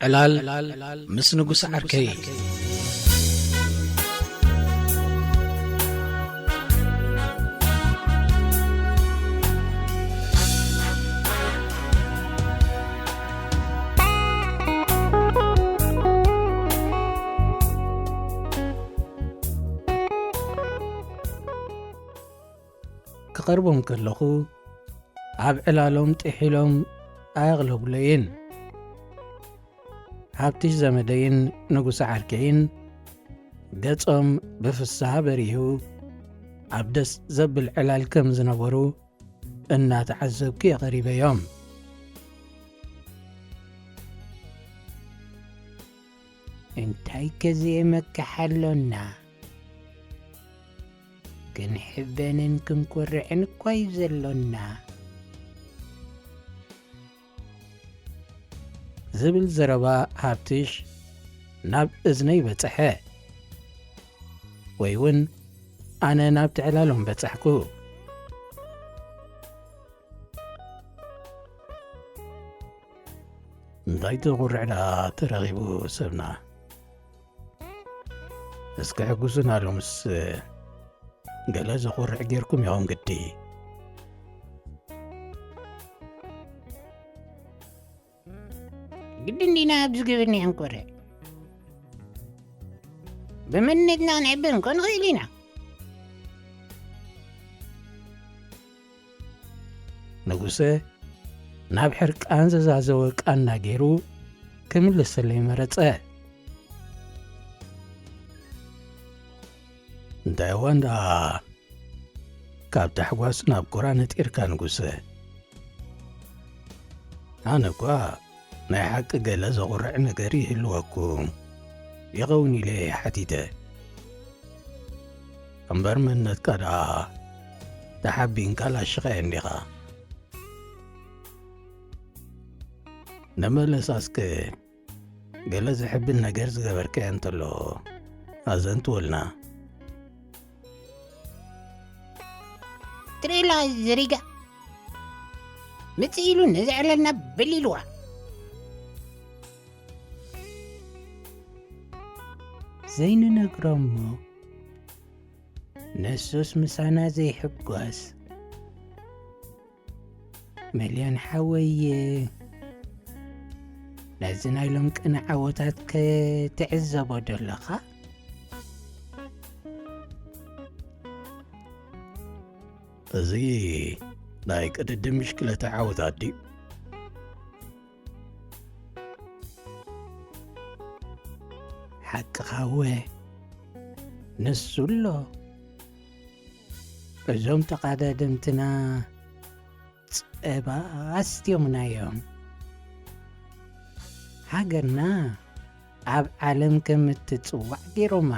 ዕላል ምስ ንጉስ ዓርከይ። ክቐርቦም ከለኹ ኣብ ዕላሎም ጥሒሎም ኣየቕለጉለይን። ሃብትሽ ዘመደይን ንጉስ ዓርከይን ገጾም ብፍስሃ በሪሁ ኣብ ደስ ዘብል ዕላል ከም ዝነበሩ እናተዓዘብኩ የቐሪበዮም። እንታይ ከዚኤ መካሓሎና? ክንሕበንን ክንኮርዕን እኳ እዩ ዘሎና። ዝብል ዘረባ ሃብትሽ ናብ እዝነይ በጽሐ፣ ወይ እውን ኣነ ናብ ትዕላሎም በጻሕኩ። እንታይ ተኹርዕ ደኣ ተረኺቡ ሰብና? እስከ ሕጉስና ሎምስ ገለ ዘኹርዕ ጌርኩም ኢኹም ግዲ። ግዲ እንዲና ኣብዚ ግብርና ክንኮርዕ? ብመንነትና ክንዕበ እንኮ ንኽእል ኢና። ንጉሰ ናብ ሕርቃን ዘዛዘወ ቃና ገይሩ ክምልሰለይ መረጸ። እንታይ እዋን ደኣ ካብ ታሕጓስ ናብ ቁራ ነጢርካ ንጉሰ? ኣነ እኳ ናይ ሓቂ ገለ ዘኹርዕ ነገር ይህልወኩም ይኸውን ኢለ እየ ሓቲተ። እምበር መንነትካ ደኣ ተሓቢንካ ላሽኻዮ እንዲኻ። ንመለስ እስከ ገለ ዘሕብን ነገር ዝገበርካዮ እንተሎ ኣዘንትወልና። ትርእላ ዝሪጋ ምጽእ ኢሉ ነዚ ዕለልና በል ኢልዋ። ዘይንነግሮሞ ንሱስ ምሳና ዘይሕጎስ። መልዮን ሓወይ፣ ነዚ ናይ ሎም ቅነ ዓወታት ክትዕዘቦ ዶ ኣለኻ? እዚ ናይ ቅድድም ብሽክለታ ዓወታት ድዩ? ሓቅኻ እወ፣ ንሱ ኣሎ። እዞም ተቓዳደምትና ጸባ ኣስትዮምና እዮም። ሃገርና ኣብ ዓለም ከም እትጽዋዕ ገይሮማ።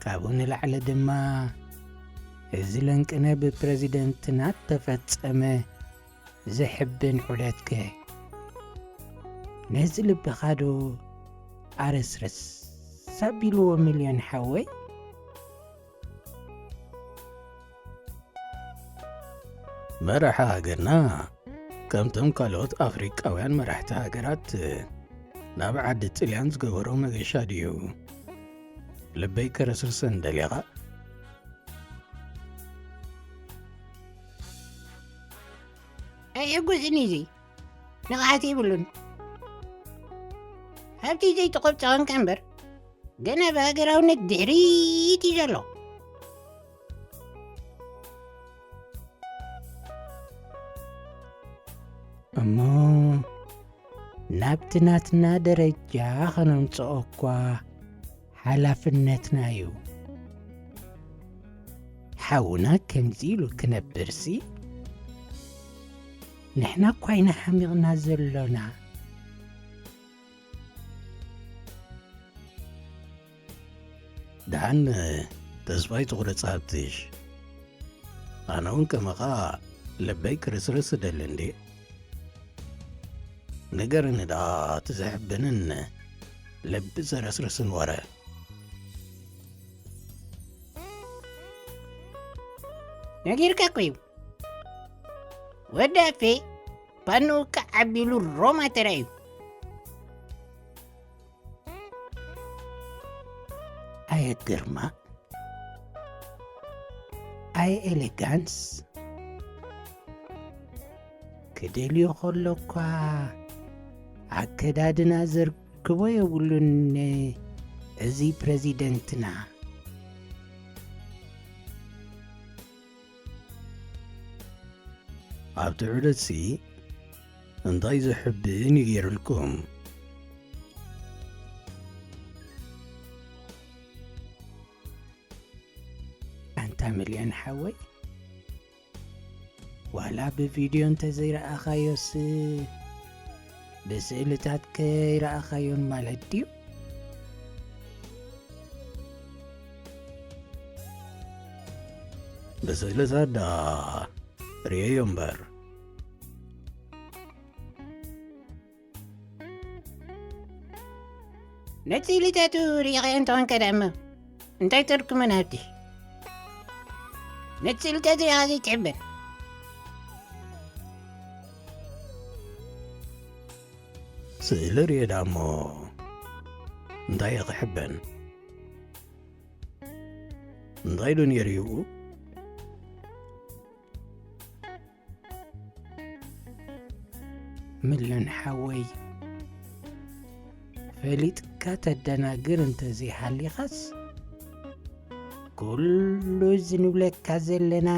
ካብኡ ንላዕሊ ድማ፣ እዚ ለንቅነ ብፕረዚደንትና እተፈጸመ ዘሕብን ዑደትከ፣ ነዚ ልብኻ ዶ ኣረስረስ ኣቢልዎ፣ ሚልዮን ሓወይ? መራሒ ሃገርና ከምቶም ካልኦት ኣፍሪቃውያን መራሕቲ ሃገራት ናብ ዓዲ ጥልያን ዝገበሮ መገሻ ድዩ ልበይ ከረስርሰን ደሊኻ? ኣይሕጉስን እዩ፣ እዚ ንቕሓት የብሉን። ሃብቲ ዘይተቖብጸ ኾንካ እምበር፣ ገና ብሃገራውነት ድሕሪት እዩ ዘሎ። እሞ ናብቲ ናትና ደረጃ ኸነምጽኦ እኳ ሓላፍነትና እዩ። ሓውና ከምዚ ኢሉ ክነብርሲ፣ ንሕና እኳ ኢና ሓሚቕና ዘሎና። ደሓን ተስፋ ኣይትቑረጽ ሃብትሽ። ኣነ እውን ከማኻ ልበይ ክርስርስ እደሊ እንድየ። ንገረኒ ደኣ እቲ ዘሕብንን ልቢ ዘረስርስን ወረ። ነጊርካ እኮ እዩ። ወዲ ኣፌ፣ ፋኖ ከዓ ዓቢሉ ሮማ ተራእዩ። ኣየ ግርማ፣ ኣየ ኤሌጋንስ፣ ክደልዮ ከሎ እኳ ኣከዳድና ዘርክቦ የብሉን እዚ ፕረዚደንትና። ኣብቲ ዑደትሲ እንታይ ዘሕብን እዩ ገይሩልኩም? ኣንታ ሚልዮን ሓወይ፣ ዋላ ብቪድዮ እንተዘይረኣኻዮስ ብስእልታት ከይረኣኻዮን ማለት ድዩ? ብስእልታት ደኣ ርእየዮ እምበር። ነቲ ስእልታቱ ርኢኻዮ እንተኾንካ ደኣ እሞ እንታይ ተርክሞ ናብቲ? ነቲ ስእልታቱ ርኢኻ ዘይትሕበን? ስእሊ ርእየ ደኣ እሞ እንታይ እየ ክሕበን? እንታይ ዶ ነይሩ ይብኡ? ሚልዮን ሓወይ፣ ፈሊጥካ ተደናግር እንተዘይሃሊኻስ፣ ኩሉ እዚ ንብለካ ዘለና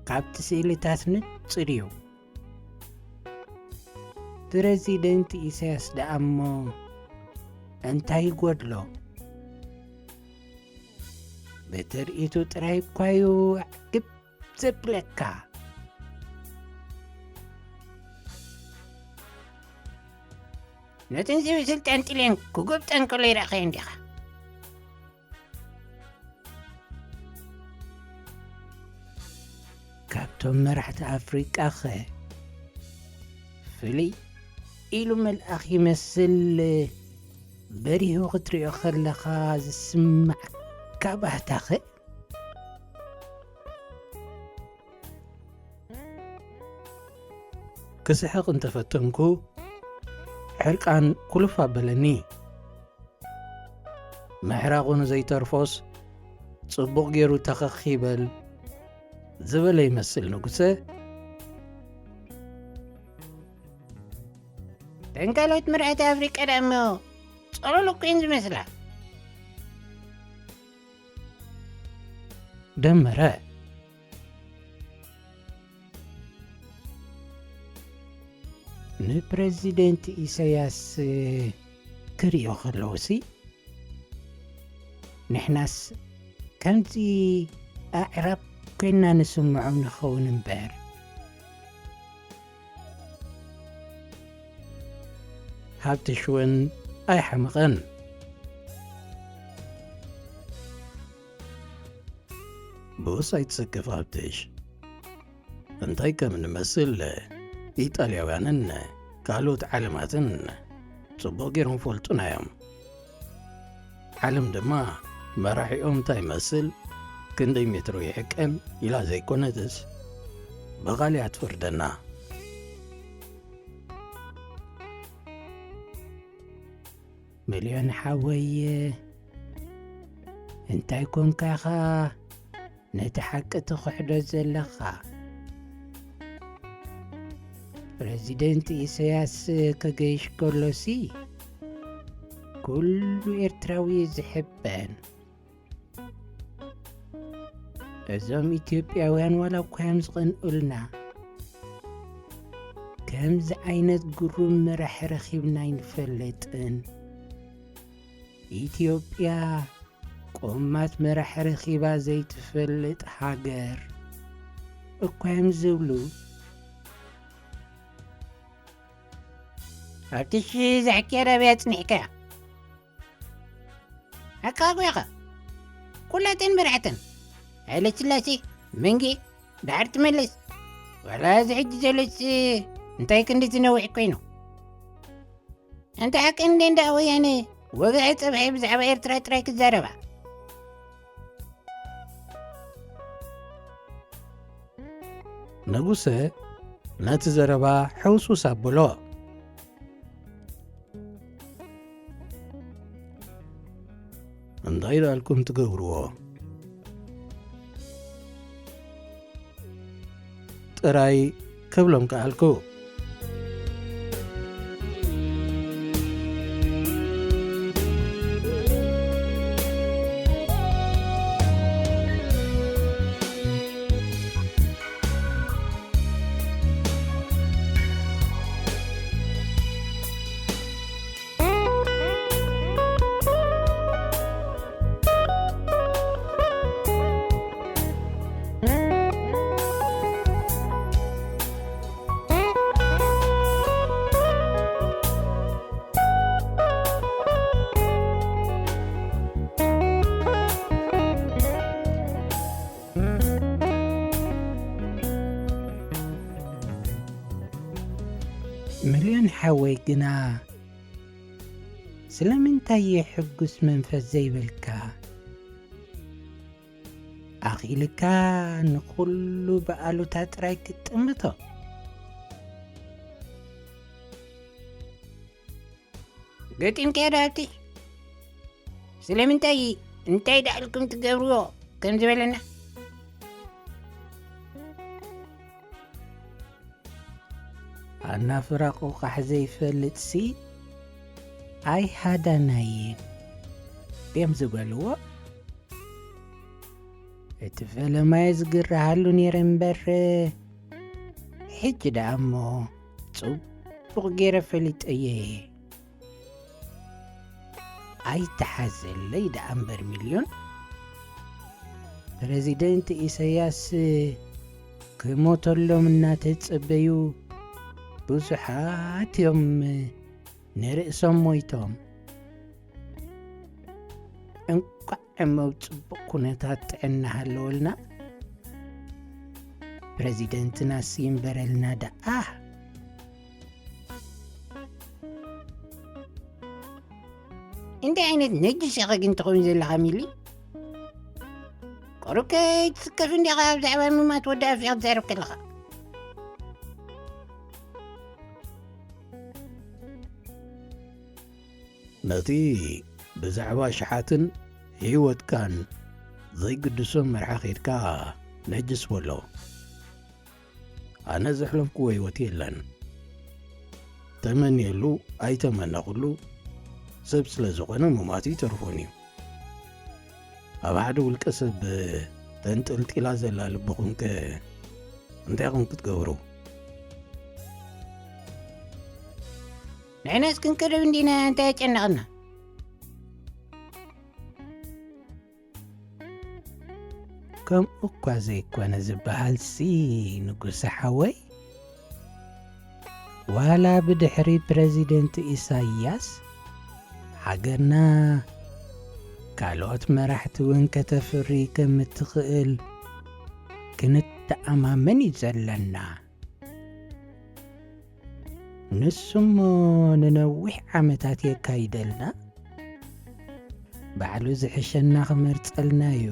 ካብቲ ስእልታት ንጹር እዩ። ፕረዚደንት ኢሳያስ ደኣ እሞ እንታይ ይጎድሎ? ብትርኢቱ ጥራይ እኳ እዩ ኣዕግብ ዘብለካ። ነተን ዝብል ስልጣን ጥልያን ክጎብጠን ከሎ ይረኣኻዮ እንዲኻ። ካብቶም መራሕቲ ኣፍሪቃኸ ፍልይ ኢሉ መልኣኽ ይመስል በሪሁ ክትሪኦ ከለኻ ዝስማዓካ ባህታኸ? ክስሕቕ እንተፈተንኩ፣ ሕርቃን ኩልፍ ኣበለኒ። ምሕራቑ ንዘይተርፎስ፣ ጽቡቕ ገይሩ ተኸኽ ይበል ዝበለ ይመስል ንጉሰ። እተን ካልኦት መራሕቲ ኣፍሪቃ ደኣ እሞ ጸሎሎ እኮ እየን ዝመስላ። ደመረ። ንፕረዚደንት ኢሳያስ ክርእዮ ከለዉሲ፣ ንሕናስ ከምዚ ኣዕራብ ኮይንና ንስምዖም ንኸውን እምበር። ሃብትሽ እውን ኣይሓመቐን። ብኡስ ኣይትሰከፍ ሃብትሽ። እንታይ ከም እንመስል ኢጣልያውያንን ካልኦት ዓለማትን ጽቡቕ ገይሮም ይፈልጡና እዮም። ዓለም ድማ መራሒኦም እንታይ ይመስል፣ ክንደይ ሜትሮ ይሕቀን ኢላ ዘይኮነትስ፣ ብቓል እያ ትፍርደና። ሚልዮን ሓወይ፣ እንታይ ኮንካ ኢኻ ነቲ ሓቂ ትኽሕዶ ዘለኻ? ፕረዚደንት ኢሳያስ ከገይሽ ከሎሲ፣ ኩሉ ኤርትራዊ እዩ ዝሕበን። እዞም ኢትዮጵያውያን ዋላ እኳ እዮም ዝቐንኡልና፣ ከምዚ ዓይነት ግሩም መራሒ ረኺብና ኣይንፈልጥን። ኢትዮጵያ ቆማት መራሒ ረኺባ ዘይትፈልጥ ሃገር እኳ እዮም ዝብሉ። ኣብቲ ሺ ዛሕኪ ኣረብያ ጽኒሕካያ። ኣቃጓኻ ኩላተን መራሕተን ሃይለ ስላሴ፣ መንጌ፣ ዳሕር ትመለስ። ዋላ እዚ ሕጂ ዘሎስ እንታይ ክንዲ ዝነውሕ ኮይኑ? ኣንታ ሓቂ እንደ እንዳ ወያነ ወግዒ ጸብሒ ብዛዕባ ኤርትራ ጥራይ ክዛረባ። ንጉሰ ነቲ ዘረባ ሕውስውስ ኣብሎ። እንታይ ደኣልኩም ትገብርዎ? ጥራይ ክብሎም ከኣልኩ። ሚልዮን ሓወይ ግና ስለምንታይ እዩ ሕጉስ መንፈስ ዘይብልካ? ኣኺልካ ንኹሉ ብኣሉታ ጥራይ ክትጥምቶ? ገጢምካዮ ዶ ኣብቲ? ስለምንታይ እንታይ ደኣልኩም ትገብርዎ ከም ዝበለና? ኣናፍራቑ ቃሕ ዘይፈልጥሲ ኣይሃዳናይን ድዮም ዝበልዎ? እቲ ፈለማይ ዝግርሃሉ ነይረ እምበር፣ ሕጂ ደኣ እሞ ጽቡቕ ገይረ ፈሊጠዮ እየ። ኣይተሓዘለይ ደኣ እምበር ሚልዮን፣ ፕረዚደንት ኢሳያስ ክሞተሎም እናተጸበዩ ብዙሓት እዮም ንርእሶም ሞይቶም። እንቋዕ እሞ ኣብ ጽቡቕ ኩነታት ጥዕና ሃለወልና። ፕረዚደንትናስ ይንበረልና ደኣ። እንታይ ዓይነት ነጅስ ኢኻ ግን ትኸውን ዘለኻ ሚሊ? ቁሩብ ከይትስከፍ እንዲኻ ብዛዕባ ምማት ወዲ ኣፍ ኢኻ ትዛረብ ከለኻ። ነቲ ብዛዕባ ሸሓትን ህይወትካን ዘይግድሶ መርሓ ኬድካ ነጅስ በሎ። ኣነ ዘሕለፍክዎ ህይወት የለን። ተመንየሉ ኣይተመነኹሉ ሰብ ስለ ዝኾነ ምማቱ ይተርፎን እዩ። ኣብ ሓደ ውልቀ ሰብ ተንጠልጢላ ዘላ ልብኹም ከ እንታይ ኢኹም ክትገብሩ? ንሕናስ ክንቀደብ እንዲና እንታይ የጨነቐና? ከምኡ እኳ ዘይኮነ ዝበሃልሲ ንጉሰ ሓወይ፣ ዋላ ብድሕሪ ፕረዚደንት ኢሳያስ ሃገርና ካልኦት መራሕቲ እውን ከተፍሪ ከም እትኽእል ክንተኣማመን እዩ ዘለና። ንሱ እሞ ንነዊሕ ዓመታት የካይደልና፣ ባዕሉ ዝሕሸና ክመርጸልና እዩ።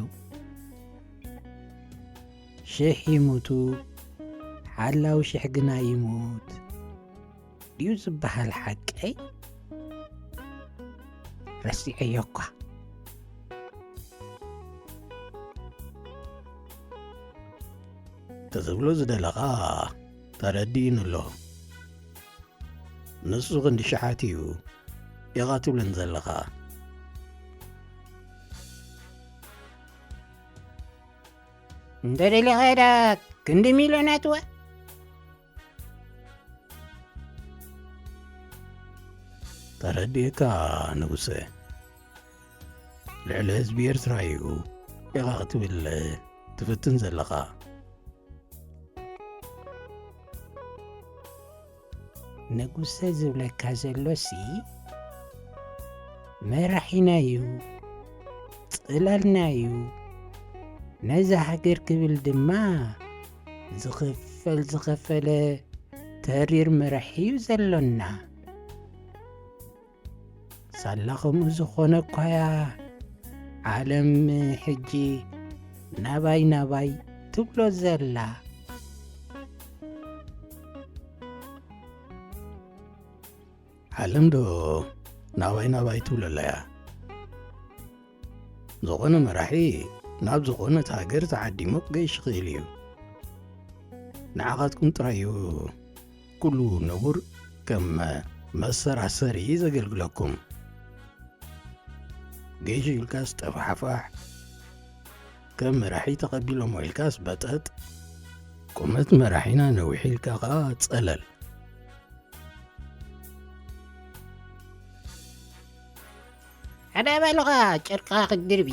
ሽሕ ይሙቱ፣ ሓላው ሽሕ ግና ይሙት ድዩ ዝበሃል ሓቀይ? ረሲዐዮ እኳ። እቲ ትብሎ ዝደለኻ ተረዲእኒ ኣሎ። ንሱ ክንዲ ሸሓት እዩ ኢኻ ትብለኒ ዘለኻ። እንተ ደሊኻ ዳ ክንዲ ሚልዮናት እወ። ተረዲእካ ንጉሰ። ልዕሊ ህዝቢ ኤርትራ እዩ ኢኻ ክትብል ትፍትን ዘለኻ። ንጉሰ ዝብለካ ዘሎሲ መራሒና እዩ፣ ጽላልና እዩ፣ ነዛ ሃገር ክብል ድማ ዝኽፈል ዝኸፈለ ተሪር መራሒ እዩ ዘሎና። ሳላ ከምኡ ዝኾነ እኳያ ዓለም ሕጂ ናባይ ናባይ ትብሎ ዘላ። ዓለም ዶ ናባይ ናባይ ትብሎ ኣለያ? ዝኾነ መራሒ ናብ ዝኾነት ሃገር ተዓዲሙ ክገይሽ ይኽእል እዩ። ንዓኻትኩም ጥራይ እዩ ኩሉ ንቡር ከም መሰራሰሪ ዘገልግለኩም። ገይሽ ኢልካስ ጠፋሕፋሕ፣ ከም መራሒ ተቐቢሎሞ ኢልካስ በጠጥ፣ ቁመት መራሒና ነዊሕ ኢልካ ኸኣ ጸለል። ሓደ ኣባልኻ ጨርቅኻ ክትድርቢ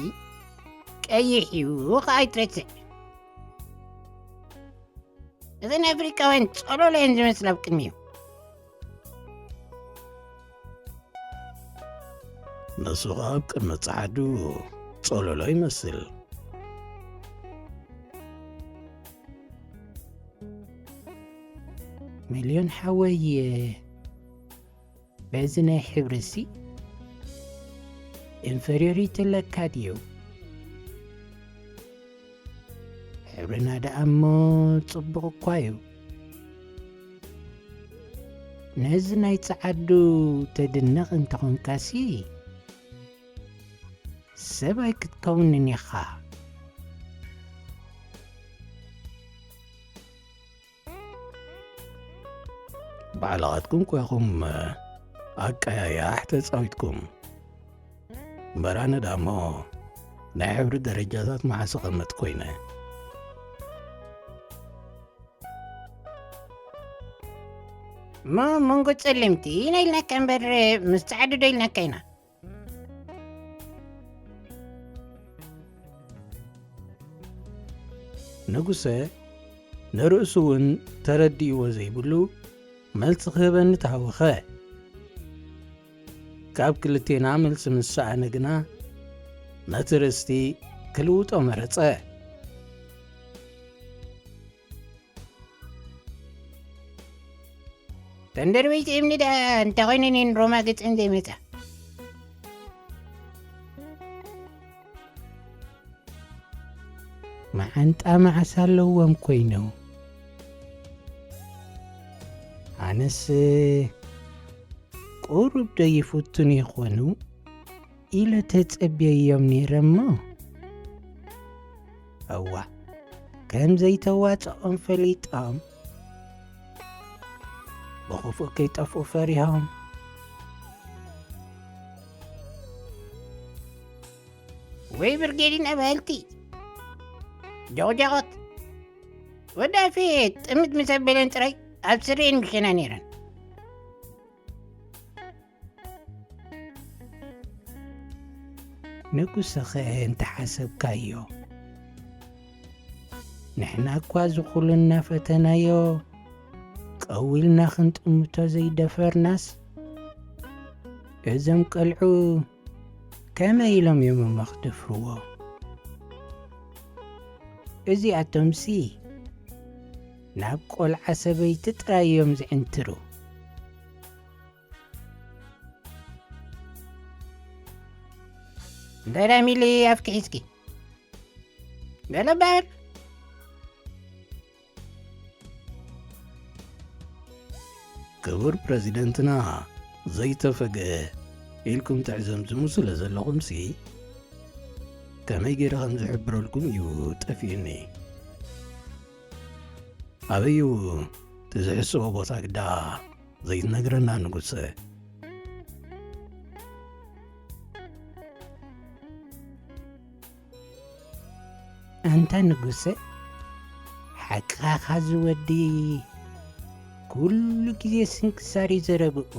ቀይሕ እዩ ኸኣ ኣይትረስዕ። እዘን ኣፍሪቃውያን ጸሎሎ እየን ዝመስላ ኣብ ቅድሚኡ። ንሱ ኸኣ ኣብ ቅድሚ ጸዓዱ ጸሎሎ ይመስል። ሚልዮን ሓወይ፣ በዚ ናይ ሕብሪሲ ኢንፌሪዮሪቲ ኣለካ ድዩ? ሕብርና ደኣ እሞ ጽቡቕ እኳ እዩ። ነዚ ናይ ጸዓዱ ተድንቕ እንተኾንካሲ፣ ሰብ ኣይክትከውንን ኢኻ። ባዕልኻትኩም እኮ ኢኹም ኣቀያያሕ ተጻዊትኩም። እምበር ኣነ ዳሞ ናይ ሕብሪ ደረጃታት መዓስ እቐምጥ ኮይነ። እሞ መንጎ ጸለምቲ ኢና ኢልናካ እምበር፣ ምስ ጻዕዱ ዶ ኢልናካ ኢና? ንጉሰ ንርእሱ እውን ተረዲእዎ ዘይብሉ መልሲ ክህበኒ ተሃወኸ። ካብ ክልቴና መልሲ ምስ ሰኣነ ግና ነቲ ርእስቲ ክልውጦ መረጸ። ተንደርበይቲ እምኒ ደኣ እንተ ኾይነን እየን ሮማ ገጸን ዘይመጻ። መዓንጣ መዓስ ኣለዎም ኮይኖም። ኣነስ ቁሩብ ዶ ይፍቱን ይኾኑ ኢለ ተጸብየዮም ነይረ እሞ፣ እዋ፣ ከም ዘይተዋጽኦም ፈሊጦም፣ ብኽፉእ ከይጠፍኡ ፈሪሆም። ወይ ብርጌዲን ኣባልቲ ጆቕጃቖት ወዲ ኣፌ ጥምት ምስ ኣበለን ጥራይ ኣብ ስሪኤን ምሸና ነይረን። ንጉሰኸ እንተሓሰብካዮ፣ ንሕና እኳ ዝኹሉ እናፈተናዮ፣ ቀዊልና ክንጥምቶ ዘይደፈርናስ፣ እዞም ቀልዑ ከመይ ኢሎም እዮም እሞ ክደፍርዎ? እዚኣቶምሲ ናብ ቆልዓ ሰበይቲ ጥራይ እዮም ዝዕንትሩ። እንታይ ደኣ ሚሊ ኣፍኪ ሒዝኪ? ገለ በል። ክቡር ፕረዚደንትና ዘይተፈግአ ኢልኩም ተዕዘምዝሙ ስለ ዘለኹምሲ፣ ከመይ ገይረ ከም ዝሕብረልኩም እዩ ጠፊኡኒ። ኣበይ እዩ እቲ ዝሕስቦ ቦታ ግዳ ዘይትነግረና ንጉሰ? ኣንታ ንጉሰ፣ ሓቅኻ ኻዚ ወዲ ኩሉ ግዜ ስንክሳር እዩ ዘረብኡ።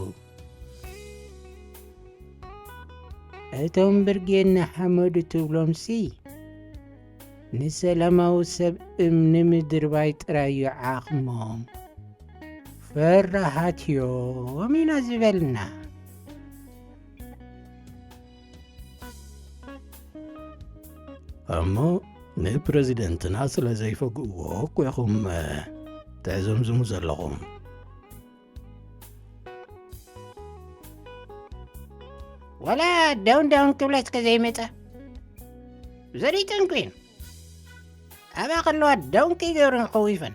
እቶም ብርጌድ ንሓመዱ ትብሎምሲ ንሰላማዊ ሰብ እምኒ ምድርባይ ጥራይ እዩ ዓቕሞም። ፈራሃት እዮም ኢና ዝበልና። እሞ ንፕረዚደንትና ስለ ዘይፈግእዎ እኮ ኢኹም ተዕዘምዝሙ ዘለኹም። ዋላ ዳውን ዳውን ክብላ እስከ ዘይመጻ ዘሪጠን ኮይኑ ኣብኣ ከለዋ ዳውን ከይገብረን ኸዊፈን።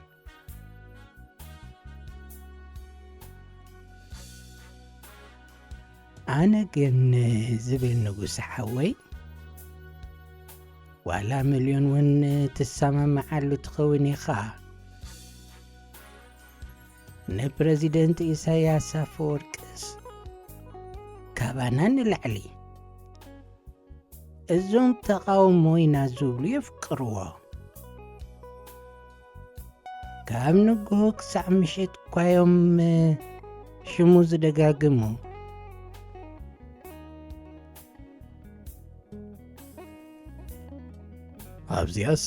ኣነ ግን ዝብል ንጉስ ሓወይ፣ ዋላ ሚልዮን እውን ትሰማምዓሉ ትኸውን ኢኻ። ንፕረዚደንት ኢሳያስ ኣፈወርቅስ ካባና ንላዕሊ እዞም ተቓውሞ ኢና ዝብሉ የፍቅርዎ። ካብ ንግሆ ክሳዕ ምሸት እኳ እዮም ሽሙ ዝደጋግሙ። ኣብዚኣስ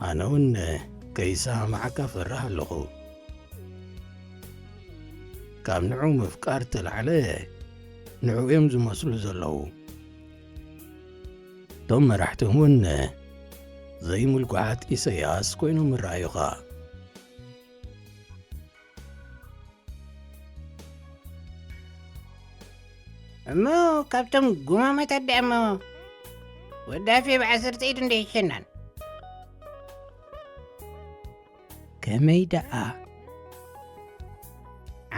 ኣነ እውን ከይሰማማዓካ ፈርህ ኣለኹ። ካብ ንዑ ምፍቃር ተላዕለ ንዑ እዮም ዝመስሉ ዘለዉ። እቶም መራሕቶም እውን ዘይምልኩዓት ኢሰያስ ኮይኖም ይረኣዩኻ። እሞ ካብቶም ጉማማት ኣደ እሞ ወዲ ኣፌ ብዓሰርተ ኢድ እንደ ይሸናን። ከመይ ደኣ?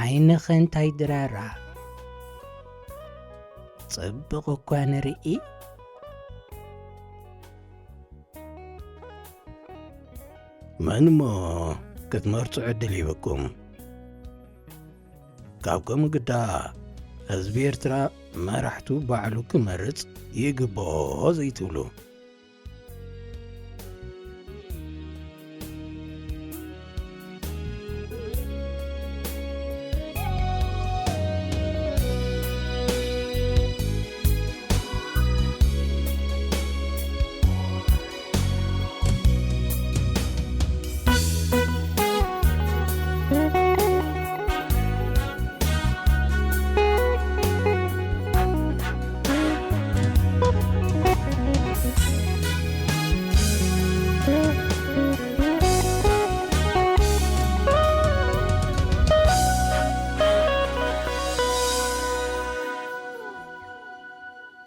ዓይንኸ እንታይ ድራራ? ጽብቕ እኳ ንርኢ። መን እሞ ክትመርጹ ዕድል ሂብኩም? ካብ ከምኡ ግዳ ህዝቢ ኤርትራ መራሕቱ ባዕሉ ክመርጽ ይግብኦ ዘይትብሉ?